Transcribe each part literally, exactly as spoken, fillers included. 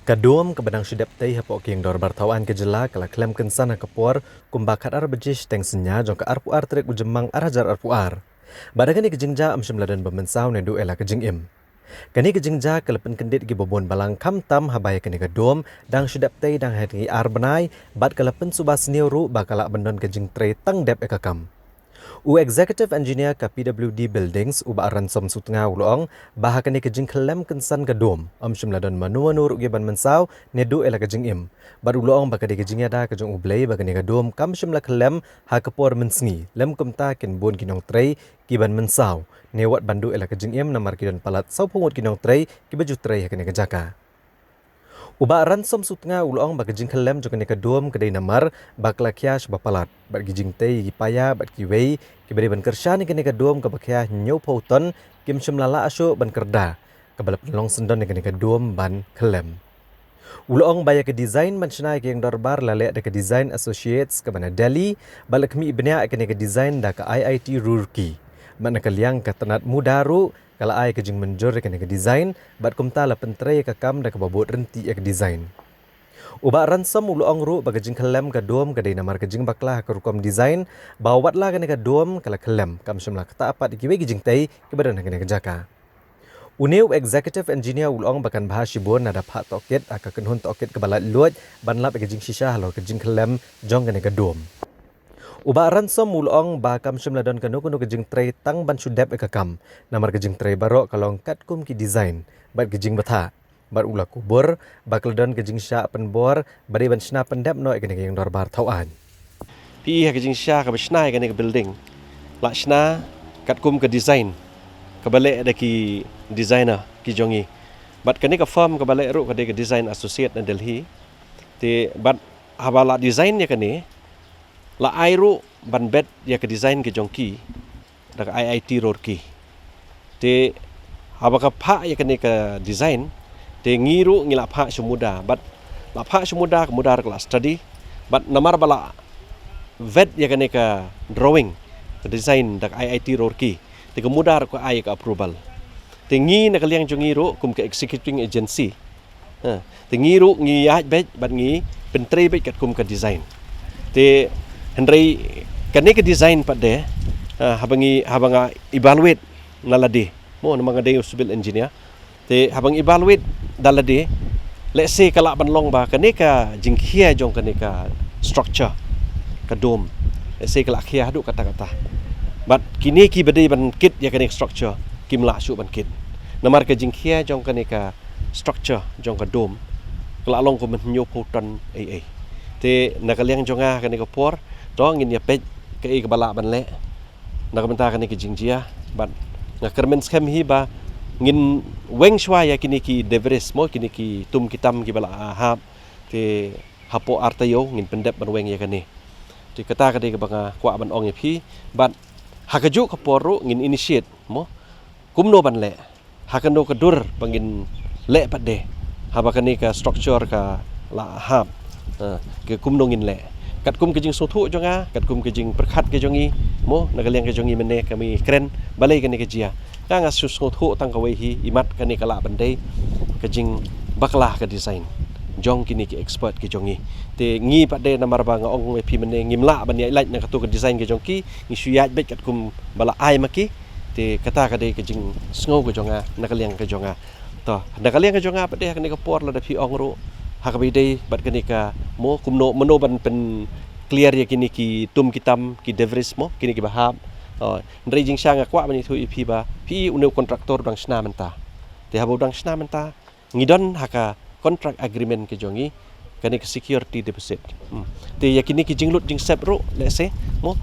Ka dome kaba dang shu dep tei hapoh ka ïing dorbar thaw aiñ ka jylla ka la khlem kynsan ha ka por kumba khatar baje shiteng synñia jong ka arphew ar tarik u Jymmang ar hajar arphew ar. Bad ha kane ka jingjia ym shym la don ba mynsaw ne duh ïa la ka jingim. Kane ka jingjia ka la pynkyndit ïa kiba bun balang, khamtam haba ïa kane ka dome dang shu dep tei dang ha ki ar bnai, bad ka la pynsuba sniew ruh ba ka lah ban don ka jingtrei tang dep ïa ka kam. U Executive Engineer ka P W D Buildings, u Bah Ransom Sutnga, u la ong ba ha kane ka jingkhyllem kynsan ka dome ym shym la don mano mano ruh kiban mynsaw ne duh ïa la ka jingim. Bad u la ong ba ka dei ka jingïada ka jong U Blei ba kane ka dome kam shym la khyllem ha ka por mynsngi, lym kumta kin bun ki nongtrei kiban mynsaw ne wat ban duh ïa la ka jingim, namar ki don palat sawphew ngut ki nongtrei kiba ju trei ha kane ka jaka. U Bah Ransom Sutnga u la ong ba ka jingkhyllem jong kane ka dome ka dei namar ba ka la khia shaba palat, bad ki jingtei ïa ki paia bad kiwei kiba dei ban kyrshan ïa kane ka dome kaba khia hynñiewphew ton kim shym la lah shuh ban kyrda, kaba la pynlong syndon ïa kane ka dome ban khyllem. U la ong ba ïa ka design ban shna ïa ka ïing dorbar la leh da ka Design Associates kaba na Delhi, bad la khmih bniah ïa kane ka design da ka I I T Roorkee. Bad na ka liang ka tnat MUDA ruh ka la ai ka jingmynjur ïa kane ka design, bad kumta la pyntrei ïa ka kam da kaba bud ryntih ïa ka design. U Bah Ransom u la ong ruh ba ka jingkhyllem ka dome ka dei namar ka jingbakla ha ka rukom design, ba wat la kane ka dome ka la khyllem, kam shym la ktah pat ïa kiwei ki jingtei kiba don ha kane ka jaka. Une u Executive Engineer u la ong ba kan bha shibun lada phah tohkit ha ka kynhun tohkit kaba laitluid ban lap ïa ka jingshisha halor ka jingkhyllem jong kane ka dome. U Bah Ransom u la ong ba kam shym la don kano kano ka jingtrei tang ban shu dep ïa ka kam, namar ka jingtrei baroh ka long katkum ki design bad ka jingbthah. Bad u la kubur ba ka la don ka jingshah pynbor ba dei ban shna pyndep noh ïa kane ka ïing dorbar thaw aiñ. Phi i ha ka jingshisha kaba shna ïa kane ka building, la shna katkum ka design kaba leh da ki designer ki jong ngi. Bad kane ka firm kaba leh ruh ka dei ka Design Associate na Delhi. Te bad haba la design ïa kane, la ai ruh ban bet ïa ka design ka jong ki da ka I I T Roorkee. Te haba ka phah ïa kane ka design, te ngi ruh ngi la phah sha MUDA, bad la phah sha MUDA, ka MUDA ruh ka la study, bad namar ba la vet ïa kane ka drawing, ka design da ka I I T Roorkee, te ka MUDA ruh ka ai ka approval. Te ngi na ka liang jong ngi ruh kum ka executing agency, ha, te ngi ruh ngi ïaid beit bad ngi pyntrei beit katkum ka design. Te hynrei kane ka design pat de, ha, haba ngi, haba nga evaluate na lade, mo, namar nga dei u civil engineer. Te haba nga evaluate da lade, let's say ka lah ban long ba kane ka jingkhia jong kane ka structure, ka dome, let's say ka lah khia haduh katta katta, bad kine kiba dei ban kit ïa kane ka structure kim lah shuh ban kit. Namar ka jingkhia jong kane ka structure jong ka dome ka la long kum hynñiewphew ton ei ei. Te na ka liang jong nga kane ka por, to ngin ïa peit kaei kaba lah ban leh na ka bynta kane ka jingjia, bad nga kyrmen skhem hi ba ngin weng shuwa ïa kine ki debris, mo, kine ki tum ki tam kiba la hap, te hapoh ar taïew ngin pyndep ban weng ïa kane. Te kata ka dei kaba nga kwah ban ong ïa phi, bad ha kajuh ka por ruh ngin initiate, mo, kumno ban leh, ha kano ka dur ba ngin leh pat de, haba kane ka structure ka la hap, ha, ka kumno ngin leh. Katkum ka jingsngewthuh jong nga, katkum ka jingpyrkhat ka jong ngi, mo, na ka liang ka jong ngi mynne ka mih kren, balei kane ka jia. Nga nga shu sngewthuh tang kawei hi, imat kane ka lah ban dei ka jingbakla ka design jong kine ki expert ki jong ngi. Te ngi pat de namar ba nga ong ïa phi mynne ngim lah ban ïaid lait na kato ka design ka jong ki, ngi shu ïaid beit katkum ba la ai ma ki. Te kata ka dei ka jingsngew ka jong nga na ka liang ka jong nga. To, na ka liang ka jong nga pat de ha kane ka por lada phi ong ruh ha kaba ïadei bad kane ka, mo, kumno, mano ban pyn clear ïa kine ki tum ki tam, ki debris, mo, kine kiba hap. To, hynrei jingshisha nga kwah ban ïathuh ïa phi ba phi i une u contractor u dang shna mynta. Te haba u dang shna mynta, ngi don ha ka contract agreement ka jong ngi kane ka security deposit. Hmm. Te ïa kine ki jinglut jingsep ruh, let's say, mo,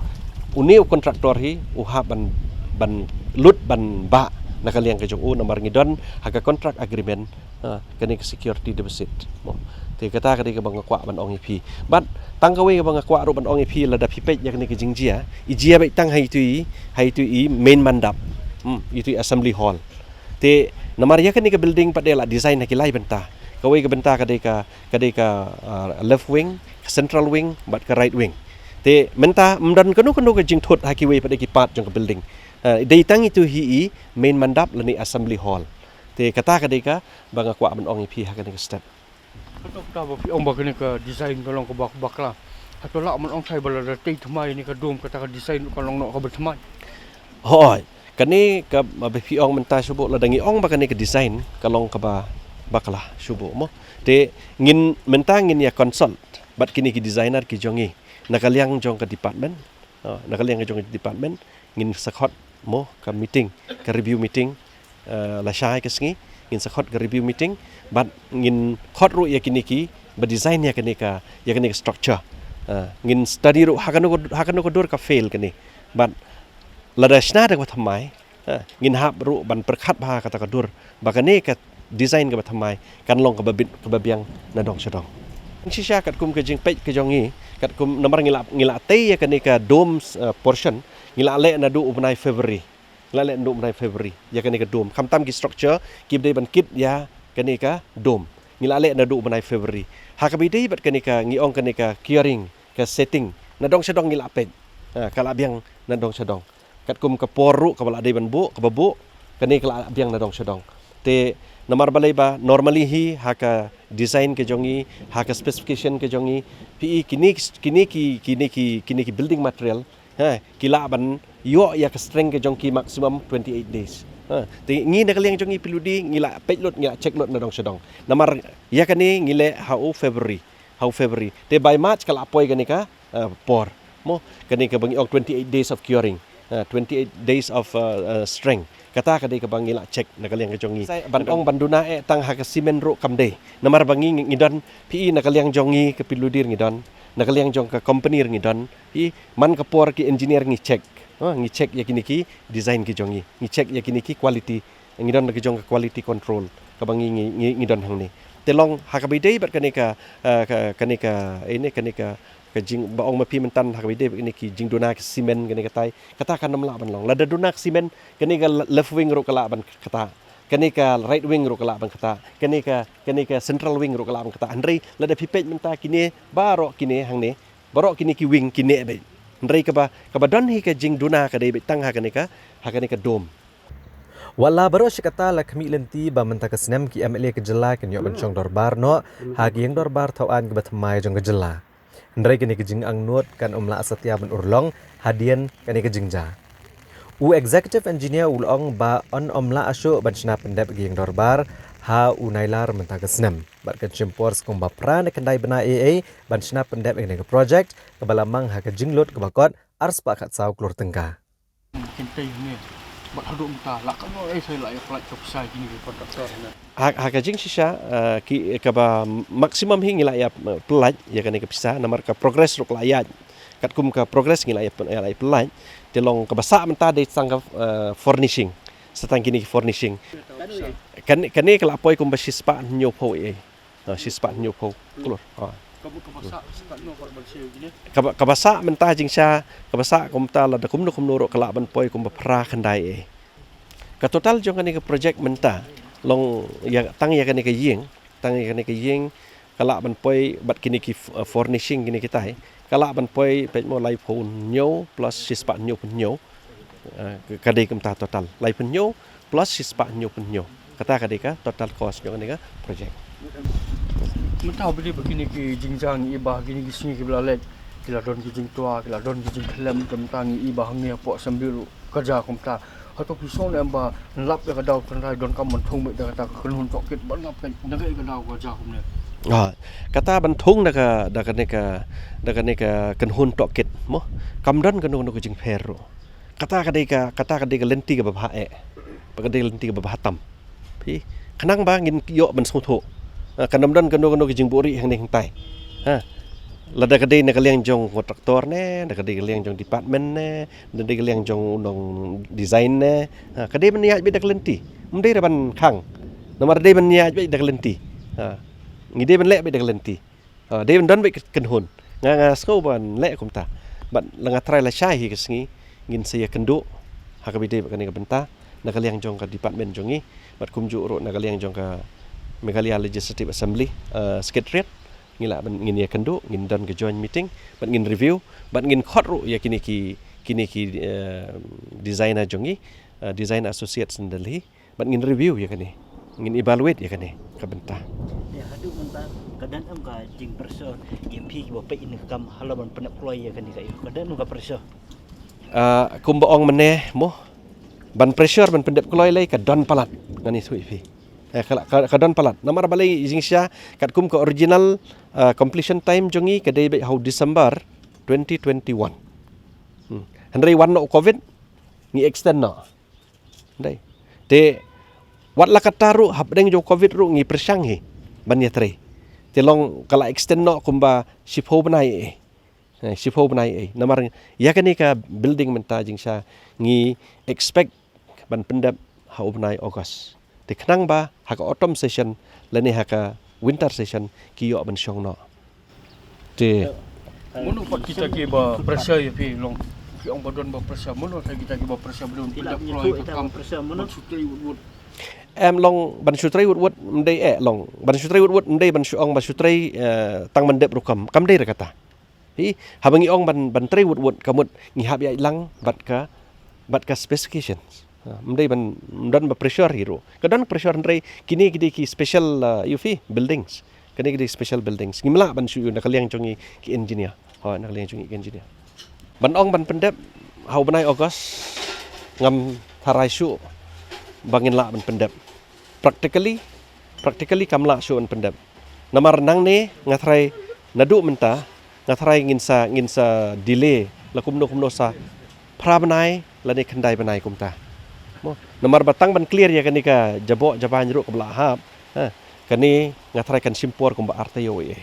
une u contractor hi u hap ban, ban lut ban bah na ka liang ka jong u, namar ngi don ha ka contract agreement, ha, kane ka security deposit, mo. Te kata ka dei kaba nga kwah ban ong ïa phi. Bad tang kawei kaba nga kwah ruh ban ong ïa phi, lada phi peit ïa kane ka jingjia, i jia beit tang ha itu i, ha itu i main mandap, hmm, itu i assembly hall. Te namar ïa kane ka building pat de la design ha ki lai bynta. Kawei ka bynta ka dei ka, ka dei ka, ah, left wing, ka central wing bad ka right wing. Te mynta ym don kano kano ka jingthut ha kiwei pat de ki part jong ka building. Ah, dei tang itu hi i main mandap lane assembly hall. Te kata ka dei kaba nga kwah ban ong ïa phi ha kane ka step. Hato kata ba phi ong ba kane ka design ka long kaba bakla, hato lah ban ong shai ba lada tei thymmai ïa kane ka dome kata ka design ka long noh kaba thymmai? Hooid, kane kaba phi ong mynta shuh, lada ngi ong ba kane ka design ka long kaba bakla shuh mo, te ngin mynta ngin ïa consult bad kine ki designer ki jong ngi na ka liang jong ka department. Ah, na ka liang jong ka department ngin sa khot mo ka meeting, ka review meeting, eh, lashai ka sngi ngin sa khot ka review meeting, bad ngin khot ruh ïa kine kiba design ïa kane ka, ïa kane ka structure. Ah, ngin study ruh ha kano ka, ha kano ka dur ka fail kane, bad lada shna da kaba thymmai, ha, ngin hap ruh ban pyrkhat bha ha kata ka dur ba kane ka design kaba thymmai kan long kaba bit, kaba biang na dong sha dong. Shisha katkum ka jingpeit ka jong ngi, katkum namar ngi la, ngi la tei ïa kane ka dome, eh, portion, ngi la leh naduh u bnai February. Ngi la leh naduh u bnai February ïa kane ka dome. Khamtam ki structure kiba dei ban kit ïa kane ka dome, ngi la leh naduh u bnai February. Ha kaba ïadei bad kane ka, ngi ong kane ka curing, ka setting, na dong sha dong ngi la peit, ah, ka la biang na dong sha dong. Katkum ka por ruh kaba la dei ban buh, kaba buh, kane ka la biang na dong sha dong. Te namar balei ba normally hi ha ka design ka jong ngi, ha ka specification ka jong ngi, phi i kine, kine ki, kine ki, kine ki building material, ha, ki lah ban ïoh ïa ka strength ka jong ki maximum twenty-eight days. Ha, te ngi na ka liang jong ngi P W D ngi la peit lut, ngi la check lut na dong sha dong. Namar ïa kane ngi leh ha u February, ha u February. Te by March ka la poi kane ka, eh, por mo, kane kaba ngi ong twenty-eight days of curing, eh, twenty-eight days of, eh, eh, strength. Kata ka dei kaba ngi la check na ka liang ka jong ngi. Ban ong ban duna eh tang ha ka cement ruh kam dei. Namar ba ngi, ngi don, phi i na ka liang jong ngi ka P W D ngi don, na ka liang jong ka company ngi don, phi i man ka por ki engineer ngi check. Ha, ngi check ïa kine ki design ki jong ngi, ngi check ïa kine ki quality, ngi don ka jong ka quality control kaba ngi, ngi, ngi, ngi don hangne. Te long ha kaba ïadei bad kane ka, eh, ka, kane ka, eh, ne, kane ka, ka jing, ba ong ma phi mynta ha kaba ïadei bad kane ki jingduna ka cement kane katai, kata kan ym lah ban long. Lada duna ka cement, kane ka le-, left wing ruh ka lah ban kata, kane ka right wing ruh ka lah ban kata, kane ka, kane ka central wing ruh ka lah ban kata. Hynrei lada phi peit mynta kine baroh kine hangne, baroh kine ki wing kine beit. Hynrei kaba, kaba don hi ka jingduna ka dei beit tang ha kane ka, ha kane ka dome. Wat la baroh shi katta la khmih lynti ba mynta ka snem ki M L A ka jylla kin ïoh ban shong dorbar noh ha ka ïing dorbar thaw aiñ kaba thymmai jong ka jylla. Hynrei kane ka jingangnud kan ym lah satia ban urlong hadien kane ka jingjia. U Executive Engineer u la ong ba yn ym lah shuh ban shna pyndep ïa ka ïing dorbar ha u Nailar mynta ka snem. Bad kan shim por sha kumba phra ne khyndai bnai ei ei ban shna pyndep ïa kane ka project kaba la mang ha ka jingleit kaba kot arspah khatsaw klur tyngka. Kin tei ne, bad haduh mynta la ka, eh, sa la ïa pynlait ka pisa kine ki contractor ne. Ha, ha ka jingshisha, eh, ki, kaba maximum hi ngi la ïa, eh, pynlait ïa kane ka pisa namar ka progress ruh ka la ïaid. Katkum ka progress ngi la ïa pyn-, ïa la ïa pynlait. Te long kaba sah mynta dei tang ka, eh, furnishing. Sa tang kine ki furnishing. Kane, kane ka la poi kumba shispah hynñiewphew ei ei. Ha, shispah hynñiewphew klur. Ha. Kaba, kaba sah, shispah hynñiew, kaba sah, kaba sah mynta jingshisha, kaba sah kumta lada kumno kumno ruh ka lah ban poi kumba phra khyndai ei ei. Ka total jong kane ka project mynta long ïa, tang ïa kane ka ïing, tang ïa kane ka ïing ka lah ban poi bad kine ki f-, uh, furnishing kine kitai. Ka lah ban poi peit mo laiphew hynñiew plus shispah hynñiewphew hynñiew. Uh, ka, ka dei kumta total. Laiphew hynñiew plus shispah hynñiewphew hynñiew. Kata ka dei ka total cost jong kane ka project. Mynta ba dei ba kine ki jingjia ngi i ba kine ki sngi kiba la leit ki la don ki jingtwa, ki la don ki jingkhlem, te mynta ngi i ba hangne hapoh assembly ruh ka jia kumta. Hato phi sngew ne em ba lap ïa ka daw tynrai donkam ban thung beit da kata ka kynhun tohkit ban lap ka, na kaei ka daw ka jia kumne? Ah, kata ban thung da ka, da kane ka, da kane ka kynhun tohkit mo, kam don kano kano ka jingpher ruh. Kata ka dei ka, kata ka dei ka lynti kaba bha eh. Ba ka dei ka lynti kaba bha tam. Phi, khnang ba ngin ïoh ban sngewthuh. Ah, kan ym don kano kano ka jingbuhrieh hangne hangtai. Ha. Lada ka dei na ka liang jong kontraktor ne, lada ka dei ka liang jong department ne, lada ka dei ka liang jong u nongdesign ne. Ha, ka dei ban ïaid beit da ka lynti. Ym dei ruh ban khang. Namar dei ban ïaid beit da ka lynti. Ha. Ngi dei ban leh beit da ka lynti. Ah, dei ban don beit ka kynhun. Nga, nga sngew ban leh kumta. Bad la nga trai lashai hi ka sngi ngin sa ïakynduh ha kaba ïadei bad kane ka bynta na ka liang jong ka department jong ngi bad kumjuh ruh na ka liang jong ka Meghalaya Legislative Assembly, ah, Secretariat. Ngi lah ban ngin ïakynduh, ngin don ka joint meeting bad ngin review bad ngin khot ruh ïa kine ki, kine ki, eh, designer jong ngi, eh, Design Associates in Delhi. Bad ngin review ïa kane. Ngin evaluate ïa kane ka bynta. Ïa, haduh mynta ka Don em ka jing pressure ïa phi kiba peit ïa kane ka kam halor ban pyndep kloi ïa kane ka ïa ka don em ka pressure? Ah, kumba ong mynne mo, ban pressure ban pyndep kloi lei ka don palat, ngan ïathuh ïa phi. Eh, ka, ka, ka don palat. Namar balei jingshisha katkum ka original, ah, completion time jong ngi ka dei beit ha u December twenty twenty-one. Hmm. Hynrei wan noh u covid, ngi extend noh. Dei. Te wat la katta ruh hapdeng jong u covid ruh ngi pyrshang hi ban ïatrei. Te long ka la extend noh kumba shiphew bnai eh. Eh, shiphew bnai eh. Namar ïa kane ka building mynta jingshisha ngi expect ban pyndep ha u bnai August. Te khnang ba ha ka autumn session lane ha ka winter session ki ïoh ban shong noh. Te mano pat kita kiba pressure ïa phi long? Phi ong ba don ba pressure, mano sa kita kiba pressure ba don pyndep kloi ïa ka kam? Ban shu trei wut wut. Em long ban shu trei wut wut ym dei eh long. Ban shu trei wut wut ym dei ban shu ong ba shu trei, eh, tang ban dep rukom. Kam dei re kata. Hi, haba ngi ong ban, ban trei wut wut ka mut ngi hap ïaid lang bad ka, bad ka specifications. Ha, ym dei ban, ym don ba pressure hi ruh. Ka don pressure hynrei kine ki dei ki special, uh, ïa phi buildings. Kine ki dei special buildings. Ngim lah ban shu ïoh na ka liang jong ngi ki engineer. Ha, na ka liang jong ngi ki engineer. Ban ong ban pyndep ha u bnai August ngam tharai shuh ba ngin lah ban pyndep. Practically, practically kam lah shuh ban pyndep. Namar nangne nga tharai naduh mynta nga tharai ngin sa, ngin sa delay la kumno kumno sa phra bnai lane khyndai bnai kumta. Mo, namar ba tang ban clear ïa kane ka jaboh jabain ruh kaba la hap. Ha, kane nga tharai kan shim por kumba ar taïew eh.